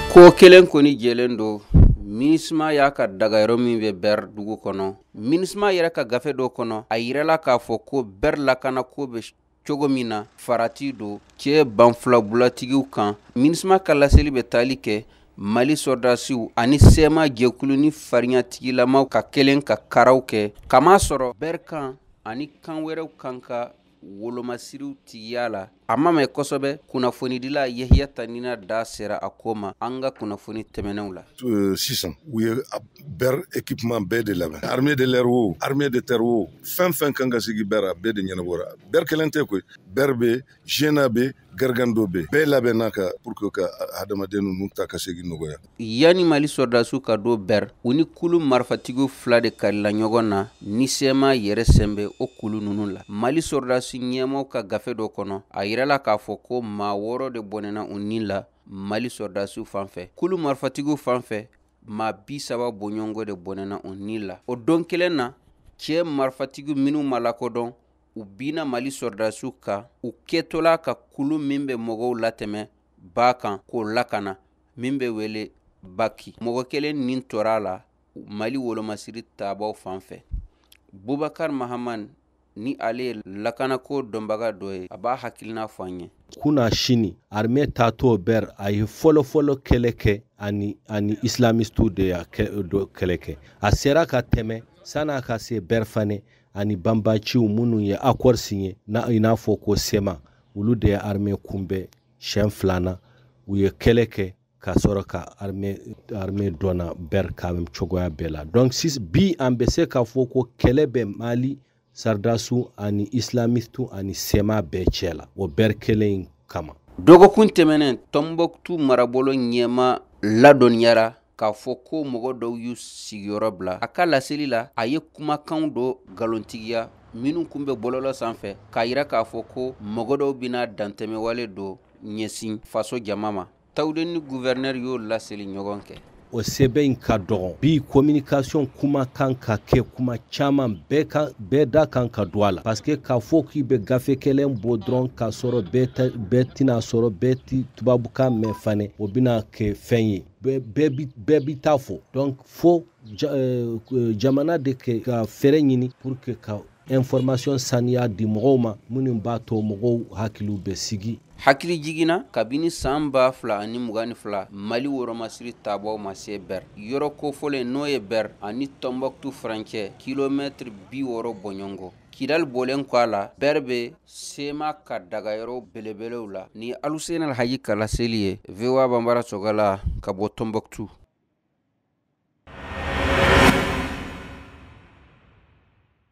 Ko kelen kɔni jɛlen don, MINUSMA y'a ka dagayɔrɔ min bɛ Bɛr dugu kɔnɔ. MINUSMA yɛrɛ ka gafe dɔ kɔnɔ, a yirala k'a fɔ ko Bɛr lakanako bɛ cogo min na, farati don cɛ banfulabulatigiw kan. MINUSMA ka laseli bɛ taali kɛ Mali sɔrɔdasiw ani CMA jɛkulu ni farinyatigilamaw ka kelen ka karaw kɛ, kamasɔrɔ Bɛr kan ani kan wɛrɛw kan ka wolomasiriw tigiya la. A ma mɛn kosɛbɛ, kunnafonidila Yehiya Tanina da sera a ko ma an ka kunnafoni tɛmɛnenw la. Sisan u ye Bɛr équipement bɛɛ de labɛn, armée de l'air o, armée de terre o, fɛn fɛn kan ka sigi Bɛr, a bɛɛ de ɲɛnabɔra. Bɛr kelen tɛ koyi, Bɛr bɛ, GNA bɛ, Gargando bɛ, bɛɛ labɛnna ka pour que ka hadamaden ninnu ta ka segin nɔgɔya. Yanni Mali sɔrɔdasiw ka don Bɛr, u ni kulu marifatigiw fila de karila ɲɔgɔn na ni CMA yɛrɛ sen bɛ o kulu ninnu la. Mali sɔrɔdasi ɲɛmaaw ka gafe dɔ kɔnɔ, a yirala k'a fɔ ko maa 6 de bɔnɛna u ni la Mali sɔrɔdasiw fan fɛ. Kulu marifatigiw fan fɛ, maa 30 bɔɲɔgɔnko de bɔnɛna u ni la. O don kelen na, cɛ marifatigiw minnu ma lakodɔn, u binna Mali sɔrɔdasiw kan u kɛtɔla ka kulu min bɛ mɔgɔw latɛmɛ ba kan k'o lakana, min bɛ wele Baki. Mɔgɔ kelen nin tora a la Mali wolomasiri tabaw fan fɛ. Bubakar Mahaman ni ale ye lakanako dɔnbaga dɔ ye, a b'a hakilina fɔ an ye. Kunna sini armée taatɔ Bɛr, a ye fɔlɔfɔlɔ kɛlɛ kɛ ani islamistew de y'a kɛlɛ kɛ. A sera ka tɛmɛ san'a ka se Bɛr fane ani banbaciw minnu ye accord signé na, i n'a fɔ ko CMA, olu de ye armée kunbɛn siɲɛ filanan. U ye kɛlɛ kɛ ka sɔrɔ ka armée dɔnna Bɛr ka cogoya bɛɛ la. Donc bi an bɛ se k'a fɔ ko kɛlɛ bɛ Mali sardasiw ani islamistew ani CMA bɛɛ cɛ la, o Bɛr kelen in kama. Dɔgɔkun tɛmɛnen, Tɔnbɔkutu marabolo ɲɛma ladɔnniyara k'a fɔ ko mɔgɔ dɔw y'u sigiyɔrɔ bila. A ka laseli la, a ye kumakanw dɔ nkalontigiya minnu kun bɛ bɔlɔlɔ sanfɛ, k'a yira k'a fɔ ko mɔgɔ dɔw bɛna dantɛmɛwale dɔ ɲɛsin faso jama ma. Tawudeni gouverneur y'o laseli ɲɔgɔn kɛ. O sɛbɛn in ka dɔgɔn bi, communication kuma kan ka kɛ kuma caman, bɛɛ da kan ka don a la, parce que k'a fɔ k'i bɛ gafe kelen bɔ dɔrɔn k'a sɔrɔ bɛɛ tɛna sɔrɔ, bɛɛ ti tubabukan mɛn fana, o bɛna kɛ fɛn ye, bɛɛ bi taa fɔ. Donc fo jamana de kɛ ka fɛɛrɛ ɲini pour que ka information saniya di mɔgɔw ma, minnu b'a to mɔgɔw hakiliw bɛ sigi. Hakili jiginna, kabini san 2022, Mali woromasiri tabaw ma se Bɛr yɔrɔ kofɔlen, n'o ye Bɛr ani Tɔnbɔkutu furancɛ kilomɛtiri 60 bɔɲɔgɔnko. Kidali bɔlen kɔ a la, Bɛr bɛ CMA ka dagayɔrɔ belebelew la. Ni Aluseni Alhaji ka laseli ye, VOA Banbara tɔgɔ la ka bɔ Tɔnbɔkutu.